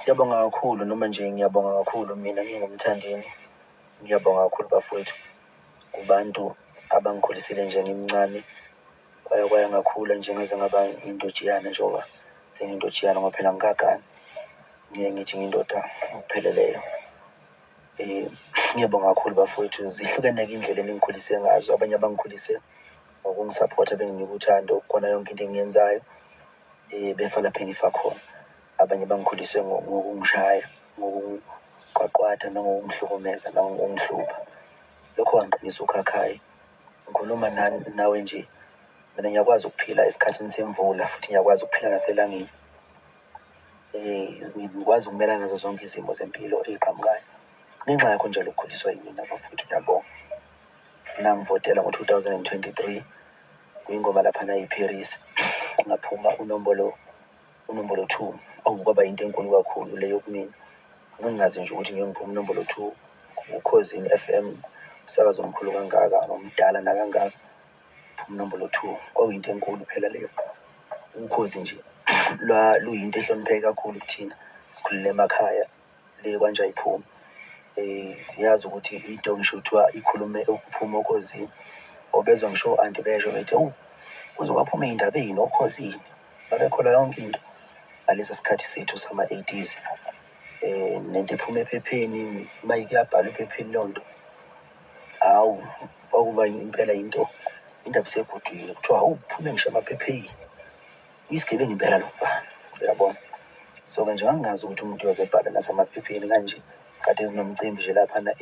Siyabonga kakhulu noma nje ngiyabonga kakhulu mina nginguMthandeni, ngiyabonga kakhulu bafowethu kubantu abangikhulisile nje ngimncane, kwaya kwaya ngakhula nje ngaze ngaba indojiyana njengoba sengiyindojiyana ngoba phela angikagani, ngeke ngithi ngiyindoda ngokupheleleyo. Ngiyabonga kakhulu bafowethu, zihlukene-ke iy'ndlela eningikhulise ngazo, abanye bangikhulise ngokungisaphotha benginike uthando kukona yonke into engiyenzayo, befa lapho engifa khona. Abanye bangikhulise ngokungishaya, ngokungiqwaqwada, nangokungihlukumeza, nangokungihlupha. Lokho kwangiqinisa ukhakhayi. Ngikhuluma nani, nawe nje, mina ngiyakwazi ukuphila esikhathini semvula futhi ngiyakwazi ukuphila naselangeni. Ngikwazi ukumelana nazo zonke izimo zempilo ey'qhamukayo ngenxa yakho nje lokukhuliswa yimina bafowethu, ngiyabonga. Nangivotela ngo-2023 kwingoma laphana eParis, ngaphuma unombolo two, okwaba yinto enkulu kakhulu leyo kumina. Ngangingazi nje ukuthi ngeke ngiphume unombolo two Ukhozini FM, umsakazo omkhulu kangaka, omdala nakangaka, ngiphume unombolo two, kwakuyinto enkulu phela leyo. Ukhozi nje luyinto ehlonipheke kakhulu kuthina, sikhulele emakhaya le kwaNjayiphumi. Siyazi ukuthi into ngisho kuthiwa ikhulume ukuphuma oKhozini, obezwa ngisho o-anti besho bethi, ewu, kuze kwaphuma ey'ndabeni oKhozini. Babekholwa yonke into ngalesa sikhathi sethu sama-eighties. Nento ephuma ephepheni, uma ike yabhalwa ephepheni leyo nto, hhawu, kwakuba impela into, indaba isegudwini, kuthiwa hawu, kuphume ngisho emaphepheni. Uyisigebengu impela lo mfana, uyabona. So-ke nje ngangingazi ukuthi umuntu uyoze ebhalwe nasemaphepheni kanje, kade zinomcimbi nje laphana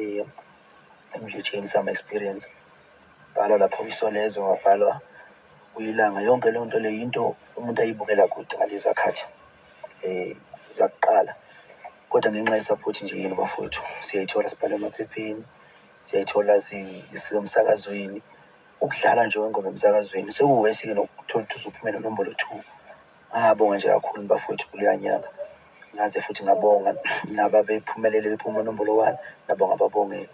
eMdletsheni sama-experience. Bhalwa lapho kwiSolezwe, kwabhalwa kwiLanga, yonke leyo nto leyo into umuntu ayibukela kude ngaleza khathi zakuqala. Kodwa ngenxa ye-support nje yenu bafowethu, siyayithola sibhalwe emaphepheni, siyayithola sisemsakazweni. Ukudlala nje kwengoma emsakazweni sekuwesi-ke nokuthola ukuthi uzuphume nenombolo two. Ngabonga nje kakhulu bafowethu kuleya nyanga, ngaze futhi ngabonga nababephumelele bephuma unombolo one, nabo ngababongela.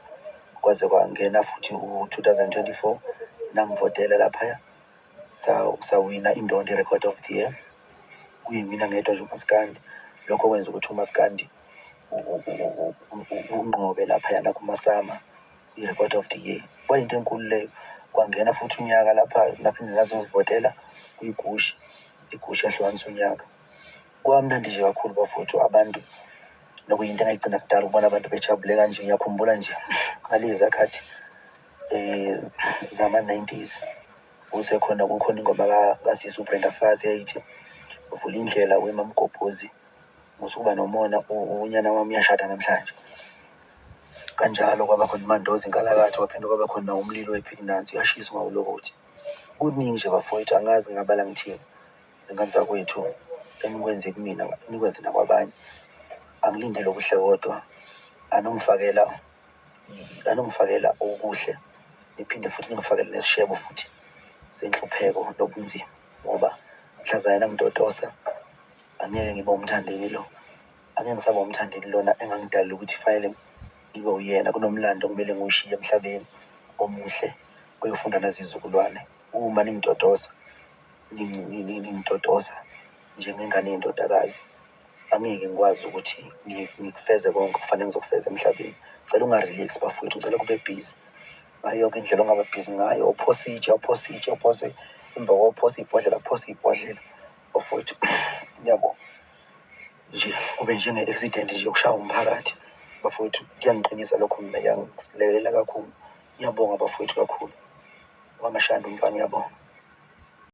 Kwaze kwangena futhi u-2024, nangivotela laphaya, sawina indondo i-Record of the Year. Kuyimina ngedwa nje umaskandi, lokho kwenza ukuthi umaskandi unqobe laphayana kumaSAMA. I-Record of the Year. Kwayinto enkulu leyo. Kwangena futhi unyaka lapha naphinde nazozivotela kwiGushi, iGushi yahlukanisa unyaka. Kwamnandi nje kakhulu bafowethu, abantu nokuyinto engayigcina kudala ukubona abantu bejabule kanje. Ngiyakhumbula nje ngaleza khathi zama-nineties kusekhona kukhona ingoma kasisi uBrenda Fassie eyayithi, vula indlela wemamgobhozi. Musa ukuba nomona, unyana wami uyashada namhlanje. Kanjalo kwaba khona uMandoza inkalakatha, kwaphinde kwaba khona umlilo wephini uyashisa ungawulokothi. Kuningi nje bafowethu, angazi ngingabala ngithini. Zingane zakwethu, enikwenze kumina nikwenze nakwabanye. Angilindele okuhle kodwa, anongifakela okuhle, niphinde futhi ningifakele nesishebo futhi senhlupheko nobunzima, ngoba mhlazane nangitotosa angeke ngibe uMthandeni lo, angeke ngisaba uMthandeni lona engangidalela ukuthi fanele ngibe uyena. Kunomlando okumele ngiwushiye emhlabeni omuhle oyofundwa nazizukulwane. Uma ningitotosa, ningitotosa njengengane yendodakazi, angeke ngikwazi ukuthi ngikufeze konke okufanele ngizokufeza emhlabeni. Ngicela unga-relax bafowethu, ngicela kube busy ngayo yonke indlela ongaba busy ngayo. Uphose itshe, uphose itshe, uphose imboko, uphose ibhodlela, uphose ibhodlela. Bafowethu, ngiyabonga nje, kube njenge-accident nje yokushaya umphakathi. Bafowethu, kuyangiqinisa lokho mina, kuyangilekelela kakhulu. Ngiyabonga bafowethu kakhulu. KwaMashanda umfana, ngiyabonga.